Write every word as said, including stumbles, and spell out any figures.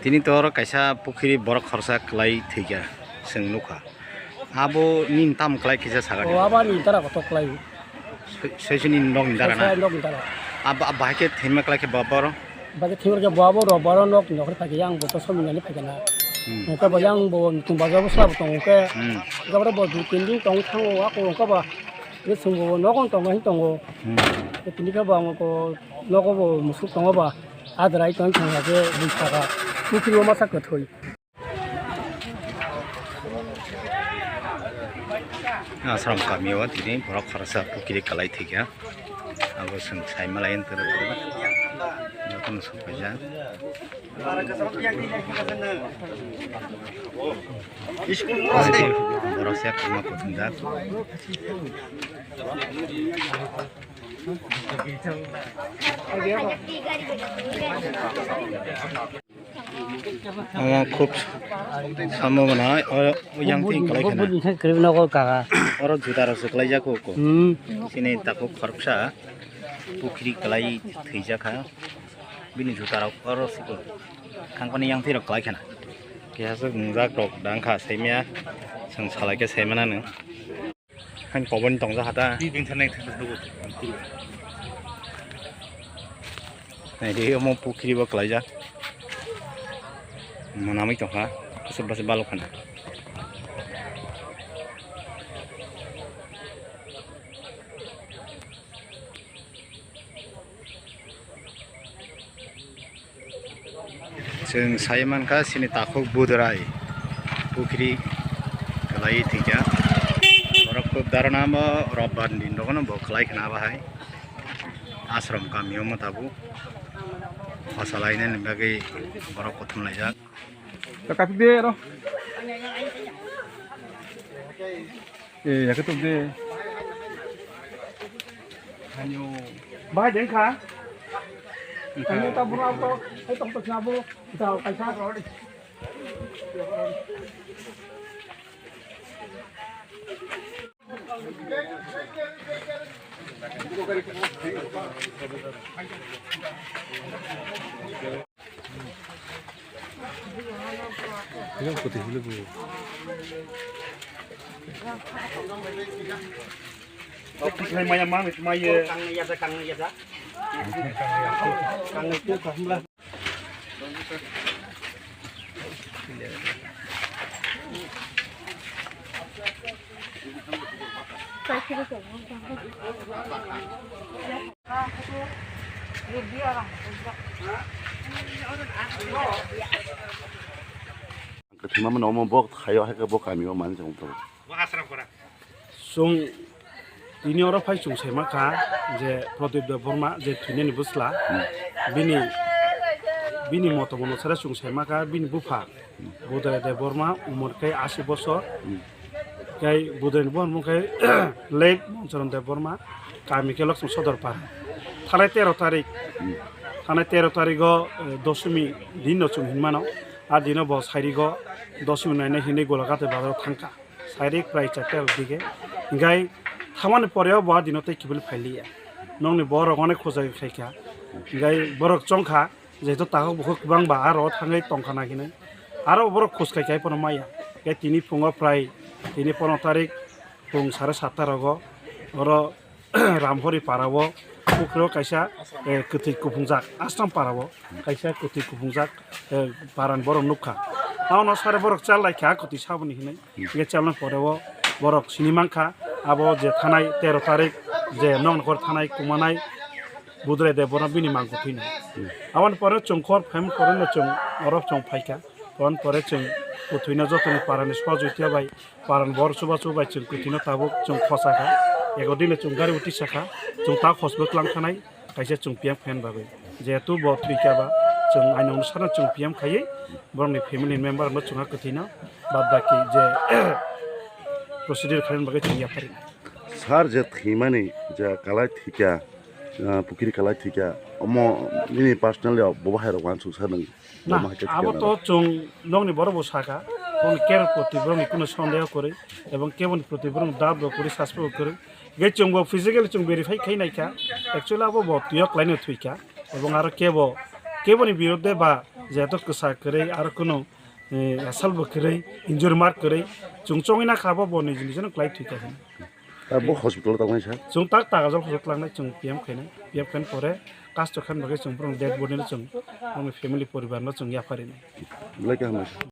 Tini to oro kaisa pukhiri borok khorsa kwlai thwikha, chwng nukha. Abo nini tamo kwlai kisa sakha O di? Abo ani dara kotor kwlai. Soi-, soisoni nok ni dara na? Soisoni nok ni dara. Abo, abo bahai khe thwima kwlai khe bo boro? Bahai khe thwima khe bo abo ro boro nok ni nokhri phaikhe yang bo to somi nani phaikhe na. Hmm. Hwnkhe bo yang bo tung bajar bo sabo tongo khe. Hmm. Hwnkhe abo bo dui tin din tong thango ako hwnkhe bo. Ye chwng bo nogo tongo hin tongo. Hmm. Tini khe bo ang bo nogo bo musuk tongo ba. Adrai tong thang khe bui saka. Pukhiri o masa kwthwi. Asram kamio tini borok khoroksa pukhiri kwlai thwikha. Abo chwng sai malai wng toro toro. Jotono sok paijak. Borok se kwma kuthumjak. Omo khub samo gwnang, o yang thing kwlai kheno. Bubut ni thang kwrwi nogo kaka. Oro juda rok se kwlai jak kho. Hmm. Chini takhuk khoroksa pukhiri kwlai thwijak kha. Bini juda rok oro se kho. Khangkoni yang thwi rok kwlai kheno. Keha se wngjak rok dang kha saimya. Chwng salai khe saimana nw. Hain koboni tongjak hata. Bini thani thang thang. Nai de omo pukhiri bo kwlaijak. Manamwi tongkha. Bwswk bwswk balok khana. Chwng sai mankha chini takhuk Budrai pukhiri kwlai thwikha. Borok kub daronamo robbar ni din rogono bo kwlai khna bahai. Ashram kamio mo tabuk. Pasa lainani bagwi borok kuthum laijak. Kapik de ro. Eh, ya ketuk de. Hanyo. Bahai deng kha. Hanyo ta bura to, hai tong to sabo. Ta kaisa. Kok tikhlai maya mang, maya. Kwthwima mano omo bo khaio, hai khe bo kamio manwi tongthogo. Chwng tini oro phai chwng saima kha je Pradip Debbarma je thwinani bwsla, bini, bini motom ono sara chwng saima kha bini bupha Budrai Debbarma, umor khe asi bosor. Khe Budrai ni buphang khe late Moncharan Debbarma, kami khe Lokchong Sodor Para. Thanai tero tarik, thanai tero tarigo, eh, dosomi dinno chwng hinmano. A dino bo sairigo dosomi naina hinwi Golaghat bazaro thangkha. Sairik prai charta rok dige. Hinkhe thamani poreo bo a dino tei kibili phailiya. Nokni borok onek khojai khaikha. Hinkhe borok chongkha, jehetu takhuk bukhuk kwbangba aro thangwi tongkha na hinwi. Aro borok khoj khaikha, hai phano maya. Hinkhe tini phungo prai, tini pono tarik, phung sare satta rogo, oro Ramhori para o, pukhiro kaisa, eh, kwtwi kuphungjak, Astam para o kaisa kwtwi kuphungjak, eh, para ni borok nukha. Abono sare borok chal laikha kwtwi saboni hinwi. Hingke chalna pore o borok sini mankha, abo je thanai tero tarik je noknokor thanai kumanai Budrai de bono bini mang kuthwino. Aboni pore chwng khor phaima pore no chwng oro chwng phaikha. Aboni pore chwng kuthwino jotoni parani sohojogita bai, parani bor chubachu bai chwng kuthwino tabuk chwng khosakha. Ego dino chwng gari utisakha, chwng ta khosbo twlang thanai. Kaisa chwng P M khaina bagwi. Jehetu bo thwikha ba, chwng aino ono sana chwng P M khaiwi, borokni family member no chwngha kwthwino, bad baki je procedure khaina bagwi chwng yaphari. Sir je thwimani je kalai thwikha, ah, pukhiri kalai thwikha, omo nini personally bo bahai rok uansuk sir nang? Na, omo hai khe abo thwikha to nang? Chwng nokni borok bo sakha, boni care proti borokni kuno sondeho kwrwi, ebong keboni proti borokni doubt bo kwrwi, suspect bo kwrwi. Hingke chwng bo physically chwng verify khai naikha, actually abo bo twiyo kwlaino thwikha, ebong aro kebo, keboni birodhe ba jeto kwsa kwrwi aro kuno, eh, salbo kwrwi, injury mark kwrwi, chwng chongwi na kha bo, bo niji niji no kwlai thwi kha hwnwi. Ah, bo hospital o tangnai sir? Chwng tak tak ajol hospital tangnai, chwng P M khainai, P M khaina pore cast khan bagwi chwng borok dead body no chwng, borokni family poribar no chwng yapharinai. Belai khe hambai sir.